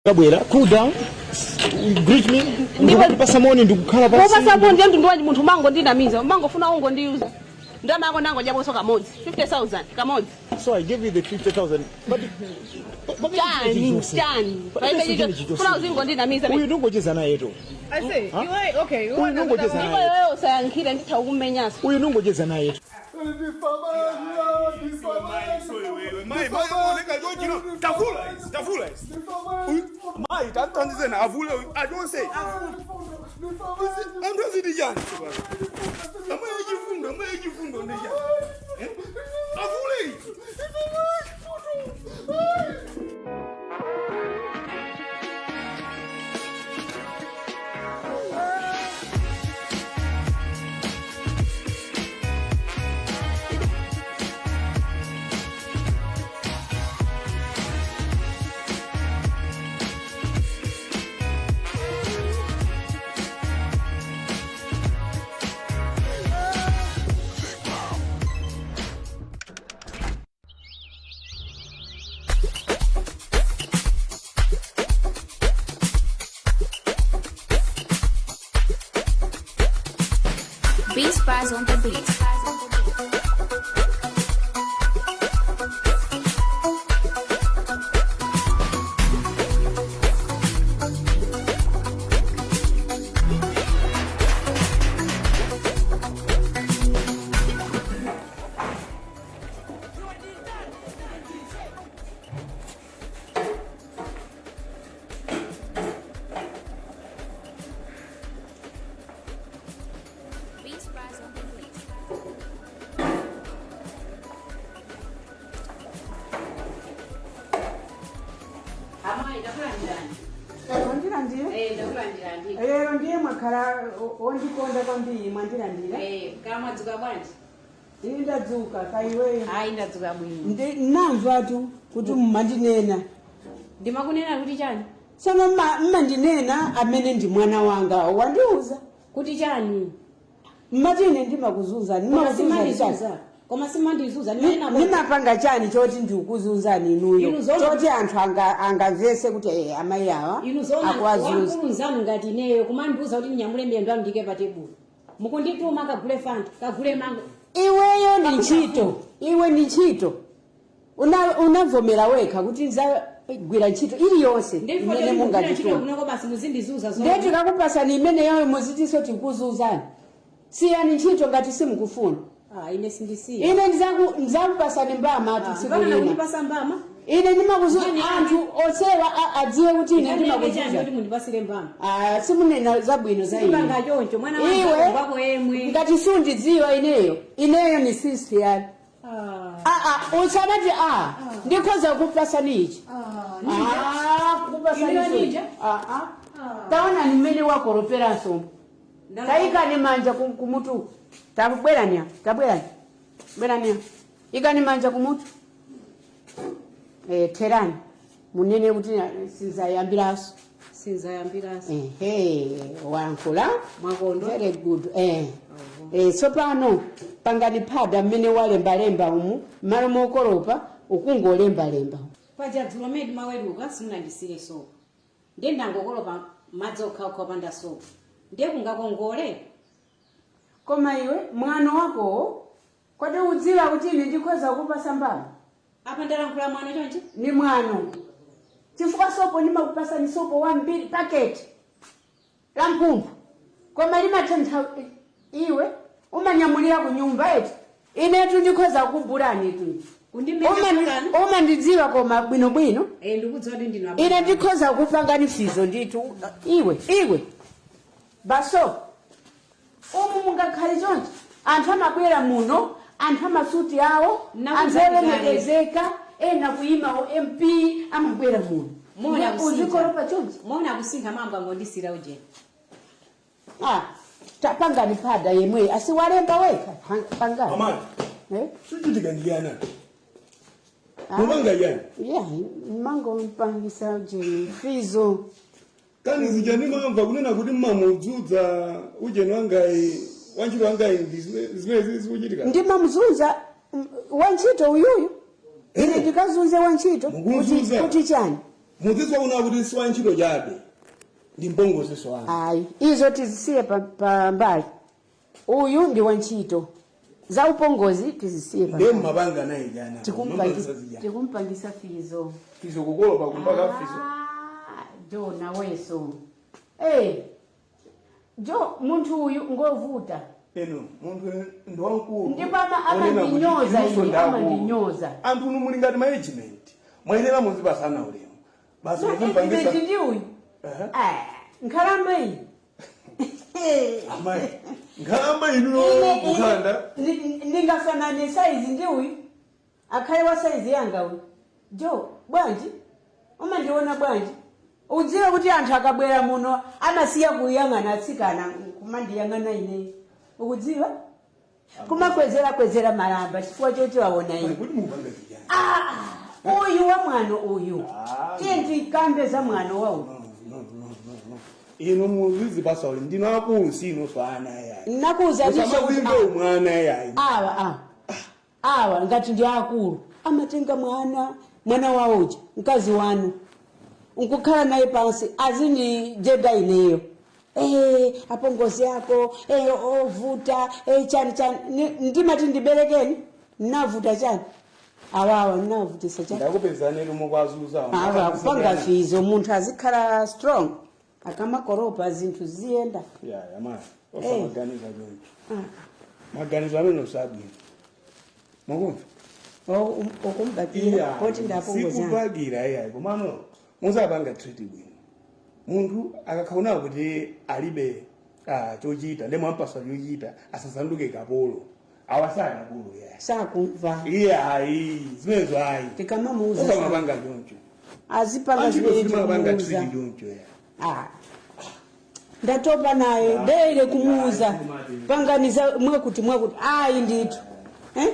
Kabwera, cool down, greet me, ndikupasa moni, ndikukhala pansi. Kupasa moni ndiye mtundu wanji? Munthu umangondinamiza, umangofuna ungondiyuza. Ndalama yako ndangodyaponso kamodzi, 50,000 kamodzi. So I gave you the 50,000. But Chani chani? Palibe chicho. Funa uzingondinamiza. Uyu ndingocheza naye tu. I say, iwe, okay, Uyu ndingocheza Ndipo naye. iweyo usayankhire, nditha kukumenyanso. Uyu ndingocheza naye tu. Mai, mai, oneka chonchino. Tavula izi, tavula izi. Mai, tantandizeni avule uyu, achonse. Anthu aziti chani tsopano? Amayi achifundo, amayi achifundo ndi chani? Eh? Avule izi. Beat Spies on the beat. Beat Spies on the beat. Amayi, ndakulandirani. Wandilandira? Eh, ndakulandirani. Lero ndiye mwakhala wondikonda kwambiri, mwandilandira. Eh, kaya mwadzuka bwanji? Ine ndadzuka, kaiweyo? Ayi, ndadzuka bwino. Ndinamvatu kuti mmandinena. Ndimakunena kuti chani? Tsono mmandinena, amene ndi mwana wanga wandiuza. Kuti chani? Mmati ine ndimakuzunzani. Koma Ndimakuzunzani chani? simandizuza, koma simandizuza. Ndinena Ndimapanga chani choti ndikuzunzani inuyo? Inu zoona- Choti anthu angamvese kuti amayi awa Inu zoona, akuwazunza? wamkulu nzanu ngati ineyo kumandiuza kuti ndinyamule miyendo anu ndike pa tebulo, mukundituma kagule Fanta, kagule mango. Iweyo ni ntchito, iwe ni ntchito. Unavomera wekha kuti nzagwira ntchito iliyonse imene mungandituma. Kunoko basi muzindizuza. Ndiye tikakupasani imeneyoyo muzitiso tikuzuzani. Siyani ntchito ngati simukufuna. Ah, ine sindisiya. Ine ndizakupasani mbama atu tsiku Mpaka lina. nakundipasa mbama? Ine ndimakuzuza Nkhani anthu onsewa adziwe kuti ine Nkhani yake chani ndimakuzuza. kuti mundipasire mbama? Ah, simunena zabwino za ine. Sipanga choncho, mwana Iwe wako yemwe. ngati sundidziwa ineyo, ineyo ni sisiyani. Ah. Ah, ah, usamati ah, ndikhoza kupasani ichi. Ah, kupasani Ineyo ichi. ninja? Ah, ah. Taona ni mmene wakoroperanso. Tayikani manja kumutu. Tabwerani apa, tabwerani, bwerani apa. Ikani manja kumutu. Eh, therani, munene kuti sinzayambiranso. Sinzayambiranso. Ehe, wayankhula. Mwakondwa? Very good. Eh, tsopano pangani phada mmene walembalemba umu, mmalo mokolopa ukungolembalemba. Paja dzulo mmene timaweruka simunandisire sopo, ndiye ndangokolopa madzi okhaokha opanda sopo, ndiye kungakongole? Koma iwe, mwano wakowo, kodi udziwa kuti ine ndikhoza kupasa mbama? Apa ndalankhula mwano chonchi? Ni mwano, chifukwa sopo ndimakupasani sopo wambiri, paketi la mphumphu, koma limatha nthawi. Iwe umanyamulira ku nyumba eti? Inetu ndikhoza kukubulani tu. Kundimenya mpakana? Umandidziwa koma bwinobwino? Eh, ndikudziwa kuti ndinu Ine ndikhoza kupangani fizo ndithu. Iwe, iwe, baso umu mungakhale choncho? Anthu amabwera muno, anthu amasuti awo, anthu olemekezeka, ena kuyima o MP amabwera muno. Mona Ndiye uzikolopa choncho? Mona kusintha mambo, angondisira uje. Ah, tapangani phada yemwe asiwalemba wekha. Pangani. Amayi, Eh? chichitika ndi chani? Ah. Mupanga chani? Yeah, mango mpangisa ujeni fizo. Kani zija ndimamva kunena kuti mmamudzudza ujeni wangayi, wantchito wangayi, ndi zimene zikuchitika? Ndimamzunza wantchito uyuyu? Ine ndikazunze wantchito? Mukumzunza. Kuti chani? Mudzidziwa kuna kuti si wa ntchito chabe, ndi mpongozinso wanu. Ayi, izo tizisiye pambali. Uyu ndi wantchito, za upongozi tizisiye Ndiye pambali. mmapanga naye chana? Tikumpangisa fizo. Fizo kukolopa kumpaka fizo? Ah, Jo, naweso. Eh, Jo, munthu uyu ngovuta. Eno munthu ndi wamkulu. Ndipo Onena kuti amandinyoza inunso ine, ndi akulu. amandinyoza. Anthu inu muli ngati management, mwayenera muzipasana ulemu basi. Mukumpangisa Management ndi uyu? Ah, nkhalamba iyi. Amayi, nkhalamba inuyo? Kukhanda. Ndingafanane saizi ndi uyu? Akhale wa saizi yanga uyu? Jo, bwanji umandiona bwanji? Udziwe kuti anthu akabwera muno amasiya kuyang'ana atsikana, kumandiyang'ana ine. Ukudziwa kumakwezera kwezera malamba chifukwa choti waona ine. Kuti mukupanga zijani? Ah, uyu wa mwano uyu. Tiye tikambe za mwano wa uyu. No, no, no, no. Inu muzizipasa ulemu, ndinu akulu, si inunso ana yayi. Nakuwuza ndicho kuti Usamazimve umwana yayi. Awa awa ngati ndi akulu amatenga mwana wawoja, mkazi wanu, nkukhala naye pansi, azinijeda ineyo. Eh, apongozi ako ovuta, chani chani. Ndimati ndiberekeni, navuta chani? Awawa navutisa chani? Ndakupezani mukwazuza. Awa kupanga fizo, munthu azikhala strong akamakoropa, zinthu ziyenda. Ya, amayi, osamaganiza choncho. Maganizo amene osabwino, mukumva? Okumbakira poti ndapongozi anga. Sikupakira iyayi, komano muzapanga treat bwino munthu akakhaonawo kuti alibe chochita, ndi mwampasa chochita, asasanduke kapolo. Awa sakapolo yayi. Sakumva. Iye ayi, zimenezo ayi. Tikamamuuza Osamapanga choncho. Azipanga Antchito zimene simapanga tikumuuza. treat choncho ya. Ah. Ndatopa naye daily kumuuza, panganiza mwakuti mwakuti, ayi ndithu, eh?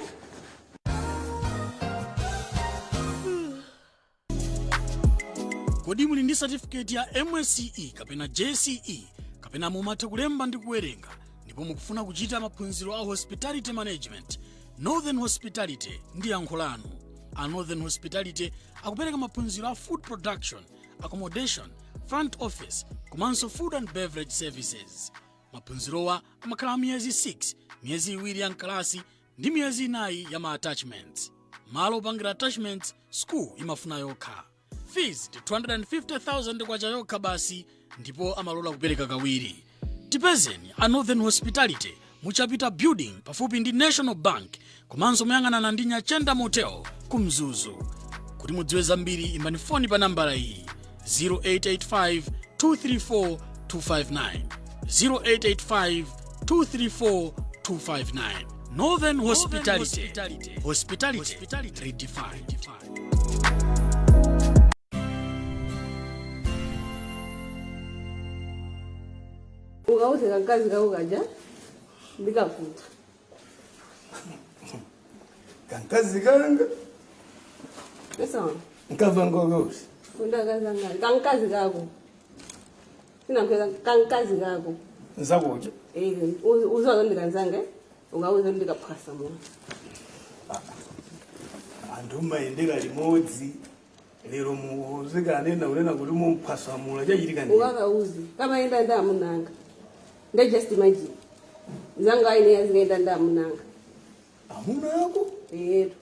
Kodi muli ndi certificate ya MSCE kapena JCE, kapena mumatha kulemba ndi kuwerenga ndipo mukufuna kuchita maphunziro a hospitality management? Northern Hospitality ndi yankho lanu. A Northern Hospitality akupereka maphunziro a food production, accommodation, front office komanso food and beverage services. Maphunzirowa amakhala miyezi 6, miyezi 2 ya mkalasi ndi miyezi 4 ya ma attachments. Malo opangira attachments, school imafuna yokha. Fees ndi 250,000 kwacha yokha basi, ndipo amalola kupereka kawiri. Tipezeni a Northern Hospitality muchapita Building, pafupi ndi National Bank komanso moyang'anana ndi Nyachenda Motel ku Mzuzu. Kuti mudziwe zambiri, imbani foni pa nambala iyi: 0885 234 259, 0885 234 259. Northern Hospitality, hospitality redefined. Ukauze kankazi kako kaja ndikavuta. Kankazi kanga? Pesa. Mkazi wanga wakausi? Undakazanga kankazi kako, sinankhweza kankazi kako. Nzakuja. Eh, uzoza ndikanzange, ukauze ndikaphwasa mwa. Anthu mmayendera limodzi, lero muzikanena unena kuti mumphwasamula, chachitika ndi Ukakauzi kamaenda ndamunanga nde just imagine zanga aine yazikaenda ndamunanga. Amuna ako? Yetu.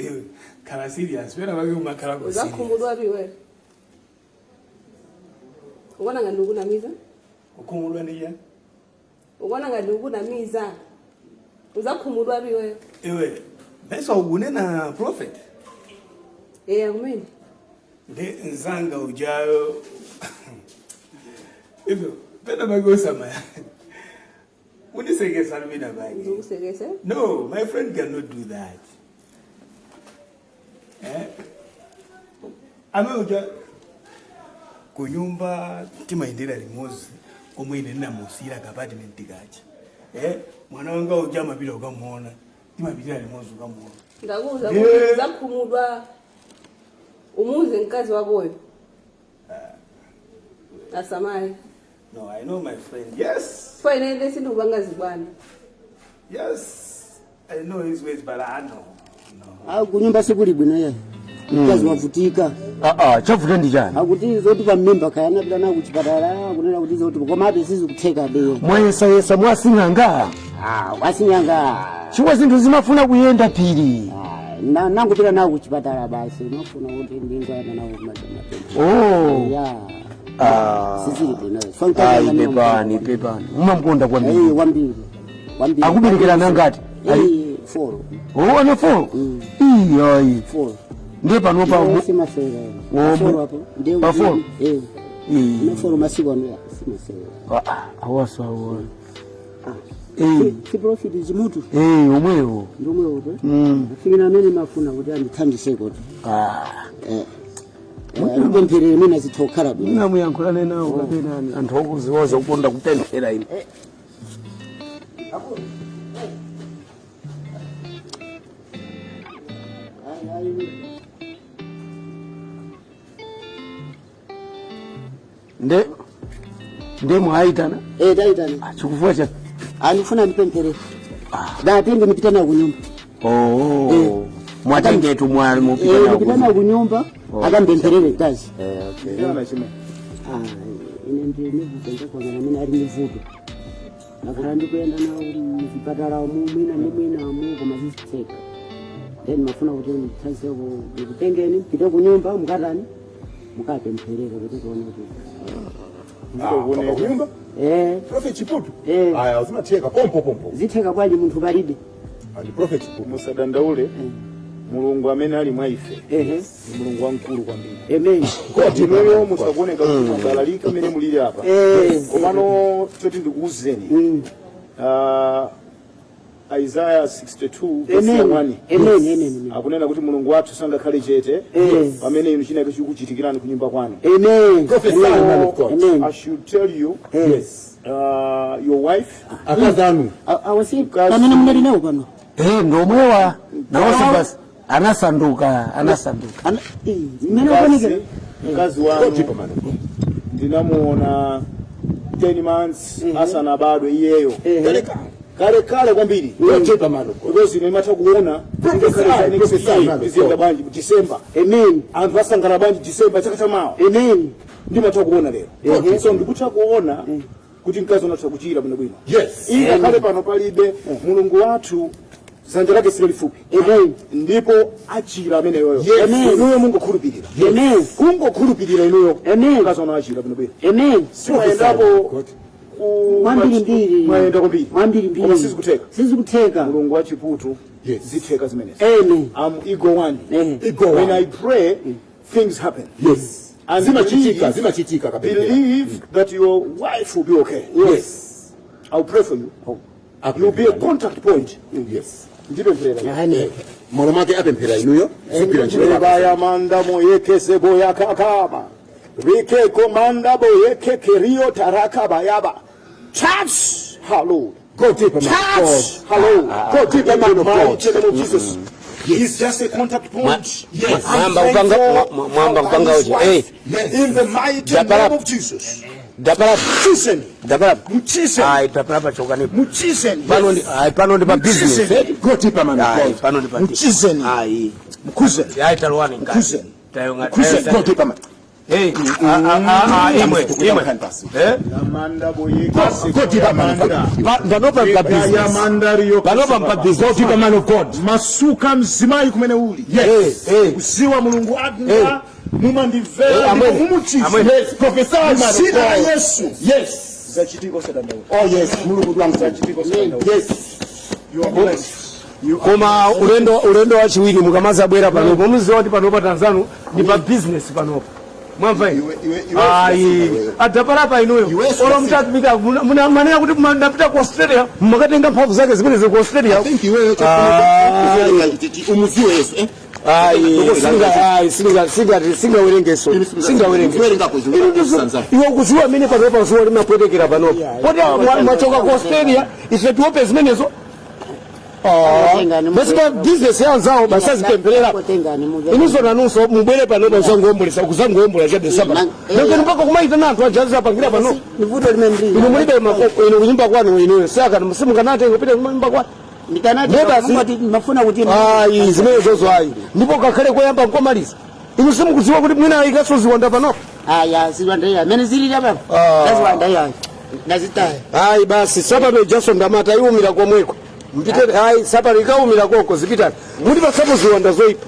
Iwe, khala serious pena pake, umakhala ku serious. Uzakhumudwa iwe, ubona ngati ndikunamiza? Ukhumudwa ndi chani? Ubona ngati ndikunamiza? Uzakhumudwa iwe. Iwe, mesa ukunena prophet? Eya, kumene. Ndi nzanga ujayo. Ivyo pena pake usamaya undisekesa pena pake. Ndikusekese? No, my friend cannot do that. Eh? Ame uja kunyumba timayendera limodzi, komwe ine ndinamusiyira ka apartment kacha. Eh? Mwana wanga uja amapita ukamuona. Timapitira limodzi ukamuona. Ndakuuza Yeah. kuti uzakhumudwa, umuuze mkazi wakoyo asamale. No, I know my friend. Yes. Fo ine nde sindikupanga zibwana. Yes. I know his ways, but I know. No. Au kunyumba sikuli bwino ye. Mkazi wavutika. Aa, chavuta ndi chani? Akuti zoti pamimba, kaya anapita nawo kuchipatala, kunena kuti zoti, komabe sizikutheka be. Mwayesayesa mwasing'anga? Ah, wasing'anga. Chifukwa zinthu zimafuna kuyenda phiri. Nangopita nawo kuchipatala basi, mafuna kuti ndingoyenda nawo kumapemphero. Oh. Ya. Ah. Sizili bwino. Ayi, pepani, pepani, mumamkonda kwambiri? Eh, kwambiri kwambiri. Akuberekera nangati? Eh, four. Oh, ana four? Iyayi. Four. Ndiye panopa Simasewera. Oh, Four apo. Ndiye pa four? Eh. Eh. Ana four masiku ano ya simasewera. Awaso awo. Eh. Si prophet Chimutu? Eh, omwewo. Ndomwewo to. Mm. Afikira amene mafuna kuti andithandise kuti. Ah. Eh. Ndipempherere mwina zitokhala bwino. Muyankhulane nawo kapena anthu okuziwaza kukonda kupemphera ine. Nde mwayitana? Eh, tayitana. Chikufuwa cha Andifuna ndipempherere. Ndatenge nipita nawo kunyumba. Oh. Mwatengetu mwali mupita Eh, nawo. ndipita nawo kunyumba Oh. akandipempherere mkazi. Eh, okay. Ah, ine ndine vuto, ndakwana amene ali ndi vuto. Nakhala ndikuyenda nawo muzipatala umu, mwina ndi mwina umu, koma zizitheka. Then mafuna kuti ndithandiseko, ndikutengeni mpite kunyumba, mukatani, mukapempherere kuti tione kuti Kunyumba? Eh. Prophet Chiputu. Eh. Aya, zimatheka pompo pompo. Zitheka bwanji munthu palibe? Andi Prophet Chiputu. Musadandaule, Mulungu amene ali mwa ife Ehe. ndi Mulungu wamkulu kwambiri. Amen. Inuyo musakuoneka kuti mwabalalika mmene mulili apa, Eh. komano choti ndikuwuzeni, Isaiah 62 verse Amen. 1 Amen, amen, amen. akunena kuti Mulungu wathu sangakhale chete Eh. pamene inu chinake chikuchitikirani kunyumba kwanu. Amen. Prophesy, man of God. Amen. I should tell you, Yes. Your wife, Akazi anu. Awasi pamene munali nawo pano. Eh, ndomwewa. Nawonso basi anasanduka, anasanduka. Mmene ukuonekera. Mkazi Go wanu deeper, man of God. ndinamuona 10 months asanabadwe iyeyo, Kale kale kale kwambiri. Go deeper, man of God. Because ine imatha kuona Prophesy, prophesy, man of iziyenda God. bwanji December, Amen. anthu asangana bwanji December chaka chamawa. Amen. Ndimatha kuona lero. Ehe. So ndikutha kuona kuti mkazi unatha kuchira bwinobwino. Yes. Ngakhale pano palibe, Mulungu wathu dzanja lake silo lifupi. Amen. Ndipo achira ameneyoyo. Yes. Amen. Inuyo mungokhulupirira. Amen. Kungokhulupirira inuyo, Amen. mkazi wanu achira bwinobwino. Amen. Simayendapo God. Mwambiri mbiri. Mwayenda kwambiri. Mwambiri mbiri. Koma sizikutheka. Sizikutheka. Mulungu wa Chiputu, Yes. zitheka zimenezi. Amen. I'm ego one. Eh. Ego When one. I pray, things happen. Yes. And Zimachitika, believe, zimachitika kapemphera. believe that your wife will be okay. Yes. I'll pray for you. You'll be a contact point. Yes. Ndipempherera. Amen. Moyo mwake apemphera inuyo, zigwira ntchito lako. Rebaya manda moyeke sebo yakakama. Rike komanda boyeke kerio taraka bayaba. Touch! Hello. Go deeper, man of God. Touch! Hello. Go deeper, man of God. Mighty name of Jesus. He's just a contact point. Yes. I'm Mwamba praying upanga- for mwamba upanga his uja. wife. Eh. Yes. In the mighty Dapara. name of Jesus. Dapalapa. Mchiseni. Dapalapa. Mchiseni. Ayi, dapalapa chokanipo. Mchiseni. Pano ndi, ayi, pano ndi pa business. Mchiseni. Go deeper, man of Ayi, God. pano ndi pa Mchiseni. Ayi. Mkuzeni. Ayi, talwani ngati. Mkuzeni. Tayonga. Mkuzeni. Go deeper, man. Eh, ah, imwe, imwe. Eh? Yamanda boyeke Go deeper, man of God. Panopa pa business. Yamanda riyo. Panopa pa Go business. deeper, man of God. Masuka mzimayi kumene uli. Yes. Eh, eh. Kuziwa Mulungu Eh. adna mumandimvera Eh, ndipo amwene. mumuchiza. Amwene. Yes. Prophesy, man of Zina la God. Yesu. Yes. Zachitika, osadandaula. Oh, yes. Mulungu wangu. Zachitika, osadandaula. Yes. You are blessed. You are Koma ulendo wachiwiri mukamazabwera panopo, muziwa kuti panopa tanzanu ndi pa business panopo, mwamva inu? Iwe Ayi, adapalapa inuyo. Iwe Olo mutapita, manena kuti ndapita ku Australia, mumakatenga mphamvu zake zimenezi ku Australia. I think iweyo umuziwe Yesu, eh? Ayi, singa, ayi, singa singa singawerengeso, singawerenge. Singawerengako izo. Inu iwe ukuziwa amene panopa zuwa limapwetekera panopa poti mwachoka ku Australia, ife tiope zimenezo? Tengani. Basi pa business ya anzawo basi azipempherera. Tengani mumve. Inunso nanunso mubwere panopa uzangowombolesa, kuzangowombola chabe sapa. Nangeni mpaka kumaitana anthu aja azizapangira pano. Ni vuto limene ndili. Inu mulibe makoko inu kunyumba kwanu inuyo, saka simukanate kupita kunyumba kwanu. Ndikanati Ndiye basi. mungoti mafuna kuti Ayi, zimenezozo ayi, ndipo kakhale koyamba nkomaliza. Inu simukudziwa kuti mwina ayikaso ziwanda panopo? Aya, ziwanda iya mene zilili apa. Ah. Ziwanda iya ndazitaya. Ayi basi, sapato ijaso ndamata iwumira komweko, mpite. Ayi, sapato ikawumira koko, zipitani, muti pasapo ziwanda zoipa.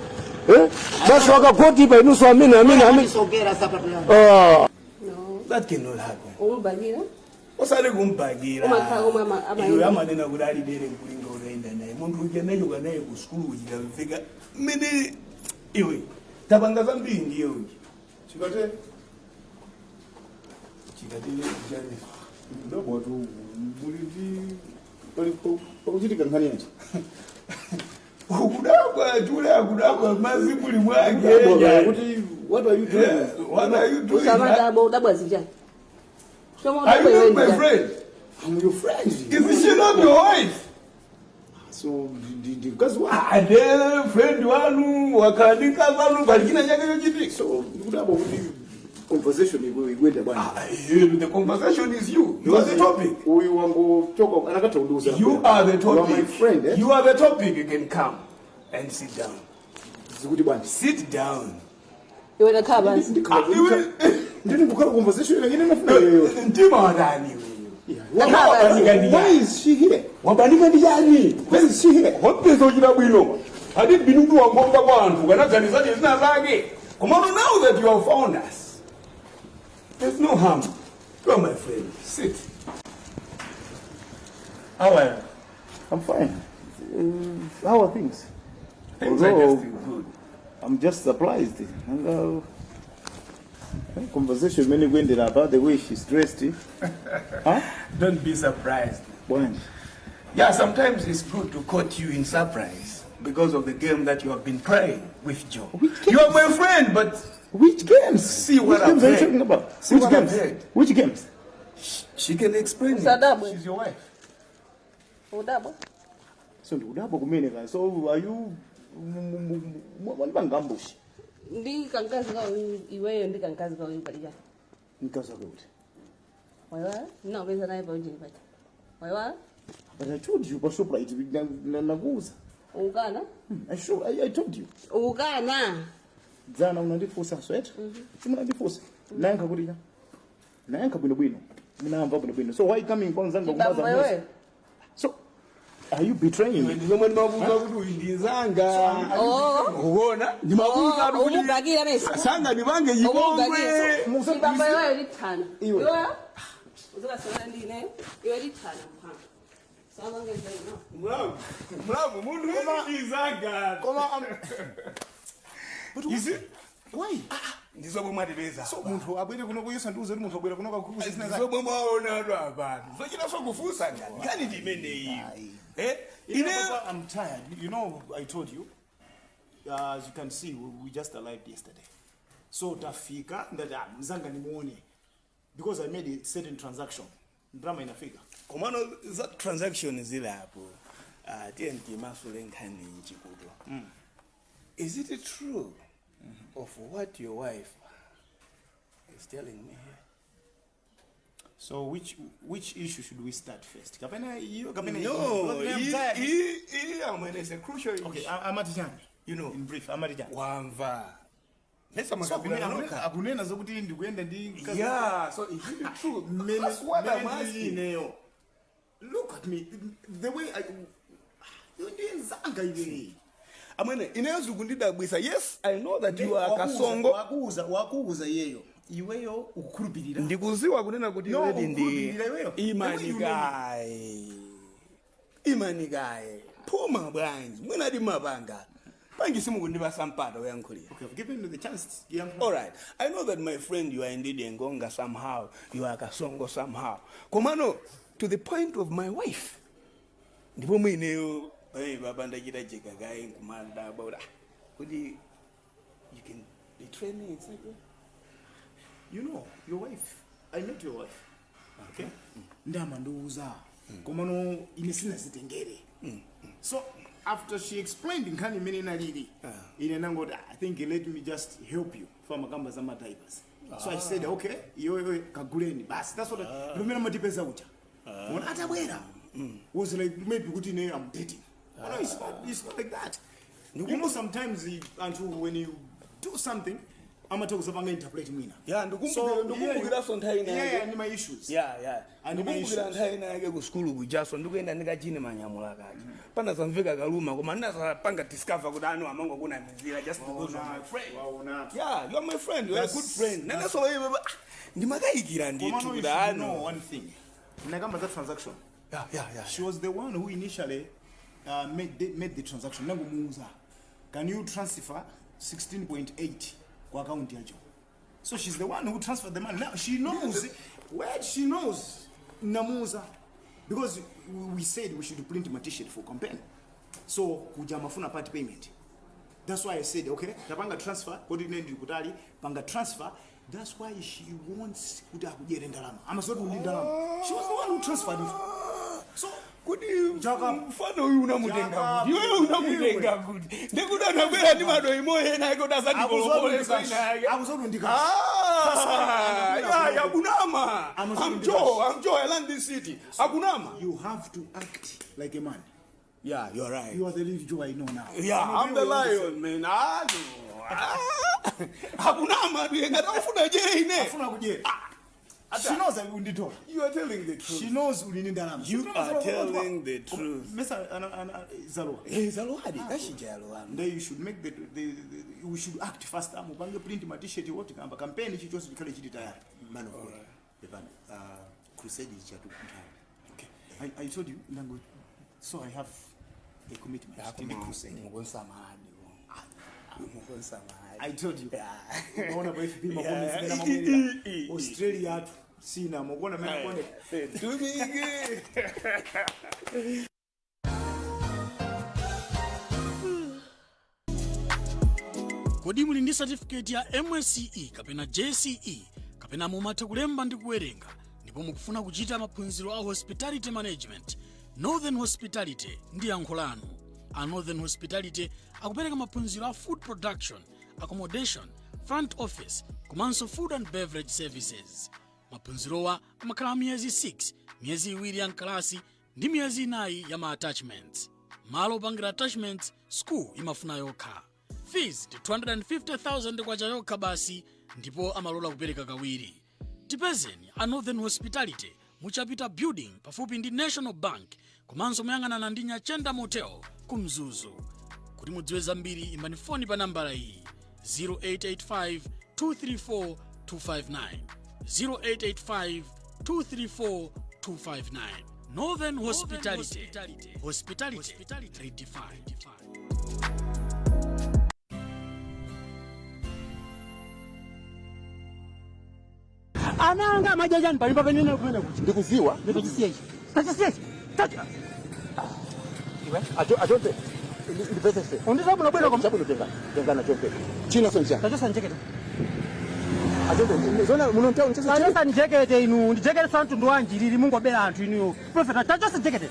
Eh? Basi wakagotipa inunso amene amene amene. Sogera sapato yangu. Ah. No. That cannot happen. Umubakira. Osati kumbakira. Umakhala omwe Iwe amanena kuti alibere nkulinga utaenda naye munthu uja nachoka naye ku sukulu kuchitamveka mmene iwe tapanga zambiri ndiye uja. Chikate. Chikatile chani? Ndabwa tu muli ndi pali pakuchitika nkhani yanji? Ukudabwa chule, akudabwa mazi muli mwake. Ndabwa kuti what are you doing? Yeah, what are you doing? Usamadabo udabwa zinjani? Chomwe Are udabwa you iwe not my ndijani? friend? I'm your friend. Is she not your wife? So ndi mkazi wa Ande friend wanu wakhala ndi mkazi wanu, pali china chake chochitika. So ndikudabwa kuti conversation ikuyenda bwanji? Ah, the conversation is you. You are the topic. Uyu wangochoka anakatha kundiuza. You are the You are topic. my friend, eh? You are the topic. You can come and sit down. Zikuti bwanji? Sit down. Iwe takhala pansi. Ndikhala Ah, iwe- ndini kukhala conversation ine nafuna iyoyo. Mtima watani iweyo? Takhala pansi. Why is she here? Wabanika ndi chani? Why is she here? Wapeza uchita bwino ati binu kuti wangomva kwa anthu kanaganizani zina zake. Komano now that you have found us, there's no harm. You are my friend. Sit. How are you? I'm fine. How are things? Things are Although, just good. I'm just surprised. And, conversation many wended about the way she's dressed. Eh? Huh? Don't be surprised. Bwanji. Yeah, sometimes it's good to caught you in surprise because of the game that you have been playing with Joe. You are my friend, but Which games? See what Which I've games are you heard. talking about? See Which what I've games? heard. Which games? She can explain it. Sadabwe. She's your wife. Udabwa. So ndikudabwa kumene ka. So are you mwandipanga ambush? Ndi kankazi kawo iweyo, ndi kankazi kawo pali chani? Mkazi wake kuti? Waiwala ndinakupeza naye paujeni paja, waiwala? But I told you pa Shoprite nakuuza. Ukana. I told you. Ukana. Dzana unandifunsa sweta. Simunandifunsa. Nayankha kuti cha? Nayankha bwino bwino. Munamva bwino bwino. So why coming kwa mzanga Chibambo kumaza? iweyo. So are you betraying me? Ndizomwe ndimakuuza kuti uyu ndi nzanga. Oh. Ukuona? Ndimakuuza Oh, kuti umubakira mesi. sanga ndipange chipongwe. Chibambo iweyo lithana. Iwe. Iweyo uzikasona ndine iwe lithana mphanga samangezeno. Mlamu, mlamu, munthu uyu ndi nzanga. Koma You see? Why? Ndizomwe mwatipeza. So munthu abwere kuno kuyesa ndiuze kuti munthu abwere kuno kakukuza zina zake. Ndizomwe mwaonatu apano. Zochita kufunsa ngani. Nkhani ndi imeneyi. Eh? Ine Ine I'm tired. You know, I told you. As you can see, we just arrived yesterday. So tafika ndati, ah, mzanga nimuone. Because I made a certain transaction. Drama inafika. Komano za transaction zili apo, tiye ndimasule nkhani nchikuto. Is it true of what your wife is telling me here? So which issue should we start first? Kapena iyo, kapena No, iyo? I'm tired. Amene is a crucial issue. Okay, amati chani? You know. In brief, amati chani? Wamva. Lesa So makapina noka. akunena zokuti ndikuyenda ndi Yeah, so is it true? That's what I'm asking. Ineyo. Look at me. The way I you ndinzanga iwe. Amene ineyo zikundidabwisa. Yes, I know that you are kasongo. Wakuuza, wakuuza iyeyo. Iweyo ukukhulupirira. Ndikuziwa kunena kuti No, already ndi ukukhulupirira iweyo. Imanikaye, imanikaye, phuma bwanji mwinadi mapanga panji simukundipasa mpata woyankhulira. Okay, I've given you the chance. Yeah. All right. I know that, my friend, you are indeed a ngonga somehow. You are kasongo somehow. Komano, to the point of my wife. Ndipo mwineyo, hey, baba ndachita jeka kaye nkumanda about kuti you can betray me in such a You know, your wife. I met your wife. Okay? Ndamandiuza. Komano ine sinazitengere. So after she explained nkhani imene inalili, ine nangoti, "Ah, I think let me just help you for makamba za madiapers." So I said, "Okay, iyoyo kaguleni." Basi that's what I, lumene matipeza ucha. Mona atabwera. Was like maybe kuti ine I'm dating. But no, it's not like that. You know, sometimes anthu, when you do something, amatha kuzapanga interpret mwina. Ya, ndikumbukiranso nthawi ina yake. Yeah, ndi my issues. Ya. And my Ndikumbukira issues. nthawi ina yake ku sukulu kujaso, ndikuyenda ndikachine manyamula kaja, panazamveka kaluma, koma ndinazapanga discover kuti anu amangokunamizira just because you're my friend. Waona. Yeah, you are my friend, you are a good friend. Naneso iwe ndimakayikira ndithu Komano, you kuti should know anu one thing. Nakamba that transaction. Yeah. She was the one who initially made the transaction. Nangomuuza, "Can you transfer 16.8 kwa account yacho?" So she's the one who transferred the money. Now she knows where she knows namuuza because we said we should print my T-shirt for campaign. So kuja mafuna part payment. That's why I said, "Okay, tapanga transfer, kuti ine ndili kutali, panga transfer." That's why she wants kuti akudyere ndalama. Amasoti undi ndalama. She was the one who transferred it. So Kuti Jaka- mfano uyu unamutenga Jaka- kuti iwewe unamutenga kuti ndikuti anabwera ndi madoimo ena ake kuti asandikolokolesa ina yake. Akuzoti. Ah, yeah, yakunama. Amazon. I'm Joe, I'm Joe, I land this city. Akunama. You have to act like a man. Yeah, you're right. You are the little Joe I know now. Yeah, I'm the lion, man. Ah, no. Ah. Akunama, ngati afuna jere ine. Afuna kudyera. She knows that unditola. You are telling the truth. She knows uli ndi ndalama. You are telling the truth. Mesa ana zalowa. Eh, zalowadi, kashija yalowa. Then you should make the we should act faster. Mupange print ma T-shirt wote kamba campaign chichonse chikhale chili tayari. Man of God, pepani, crusade ichatu nthawi. Okay. I told you nango, so I have a commitment. Tindi crusade. Mukonsamadi. Mukonsamadi. I told you. Yeah. Unaona pa FB ma Yeah. comments mena mamwelera. Australia atu sina mukuona mena kuone. Tumige. Kodi muli ndi certificate ya MSCE kapena JCE kapena mumatha kulemba ndi kuwerenga ndipo mukufuna kuchita maphunziro a hospitality management? Northern Hospitality ndi yankho lanu. A Northern Hospitality akupereka maphunziro a food production, accommodation, front office komanso food and beverage services. Maphunzirowa amakhala miyezi 6, miyezi 2 ya mkalasi ndi miyezi 4 ya ma attachments. Malo opangira attachments, school imafuna yokha. Fees ndi 250,000 kwacha yokha basi, ndipo amalola kupereka kawiri. Tipezeni a Northern Hospitality muchapita Building, pafupi ndi National Bank komanso moyang'anana ndi Nyachenda Motel ku Mzuzu. Kuti mudziwe zambiri, imbani foni pa nambala iyi: 0885 234 259, 0885 234 259. Northern Hospitality, hospitality redefined. Ana anga amadya chani pali papenene kumene kuti? Ndikuziwa. Ndikuchisiya ichi, tachisiya ichi, tachi. Iwe achonpe, ndipesese. Undizabwino bwino koma. Chabwino, tengana, tengana chonpe. China soncha. Tachosa njekete. Achonpe, zona muno mtauni chese. Tachosa njekete inu, ndijekete sa mtundu wanji lili mungobera anthu inuyo. Profeta, tachosa njekete,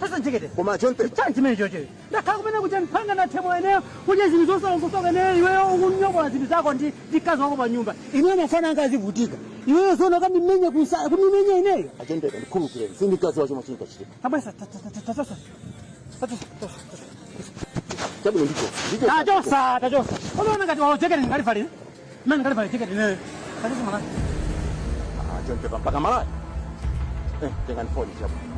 tachosa njekete. Koma achonpe. Chani chimene choche? Ndakhala kumene kuja mphanga na themo eneyo kudya zinthu zosalongosoka eneyo, iweyo ukunyokola zinthu zako ndi mkazi wako pa nyumba. Ineyo mafana anga azivutika, iweyo zoona kandimenya kundimenya ineyo? Achonpe, ndikhulupireni, sindikazi wacho machinka chitika. Tabwesa, tachosa, tachosa. Chabwino, ndicho ndicho. Tachosa, tachosa. Unaona ngati walo jekete ndingalifalire mene ndingalifalire jekete ineyo? Tachosa malaya. Achonpe, mpaka malaya? Eh, tengani foni, chabwino.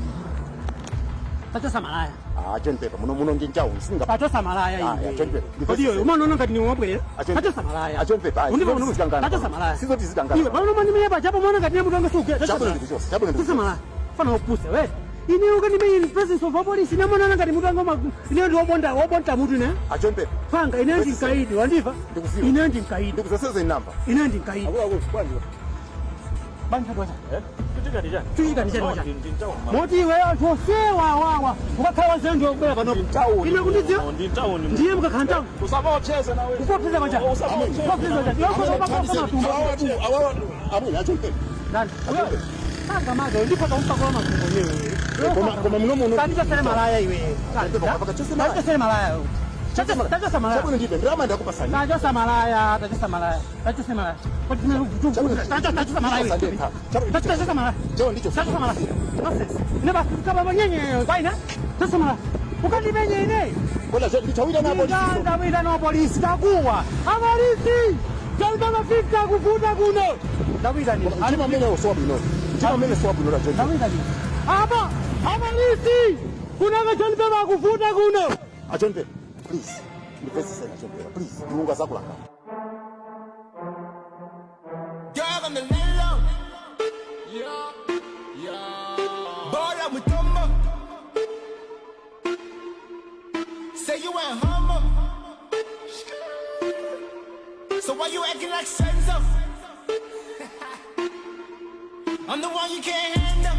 Tachosa malaya. Achonpe, muno muno ndi mtauni singa. Tachosa malaya. Ah, Iwe. Achonpe. Kodi iwe umaona ngati ni wabwerera? Tachosa malaya. Achonpe, Undipa sizoti uno. zikangana. Tachosa malaya. Sizoti zikangana. Iwe pano mandimenya pachapo, umaona ngati ne mutu wanga sugwira? Chabwino, ndikuchosa, chabwino. Tachosa malaya, fana upuse we. Ine ukandimenya in presence of police, ine umaona ngati mutu wanga ine ndi wobonda, wobonda mutu ine? Achonpe. Panga ine ndi mkaidi, wandiva? Ndikuziwa. Ine ndi mkaidi. Ndikuzaseze namba. Ine ndi mkaidi. Akulu akulu, bwanji? Banja bwacha. Tuchita ndi chani wacha? Moti iwe anthu osewa wawa ukakhala wanzeru ndi wobwera pano. Ine kundidziwa ndiye mukakhala mtauni. Ukopseza kwanja. Ukopseza kwanja. Iwe ukopseza matumbo. Amwene, achonpe. Ndani. Wewe. Panga mazo ndipo kaumpa matumbo iwewe. Koma muno muno. Kandichosere malaya iwe. Achonpe, pakachose malaya. Kandichosere malaya. Tachosa malaya. Chabwino ndibe ndalama ndakupasani. Tachosa malaya, tachosa malaya. Tachosa malaya. Kodi zimene tachosa malaya. Tachosa malaya. Ndicho. Tachosa malaya. Nonsense. Ine basi kaba nyenye kwaina. Tachosa malaya. Ukandimenye ine. Kola ndichawira na polisi. Ndawira na polisi takuwa. Amalisi. Jalibaba 50 kuvuta kuno. Ndawira ni. Mtima mmene usowa bwino. Mtima mmene usowa bwino la John. Ndawira ni. Apa amalisi. Kunaka jalibaba kuvuta kuno. A John Peter, please. Ndipeseseni a John Peter, please. Mulungu azakulanga. Girl, I'm the Lilo. Yeah, yeah. Boy, I'm with Dumbo. Say you ain't homo. So why you acting like Senzo? I'm the one you can't handle.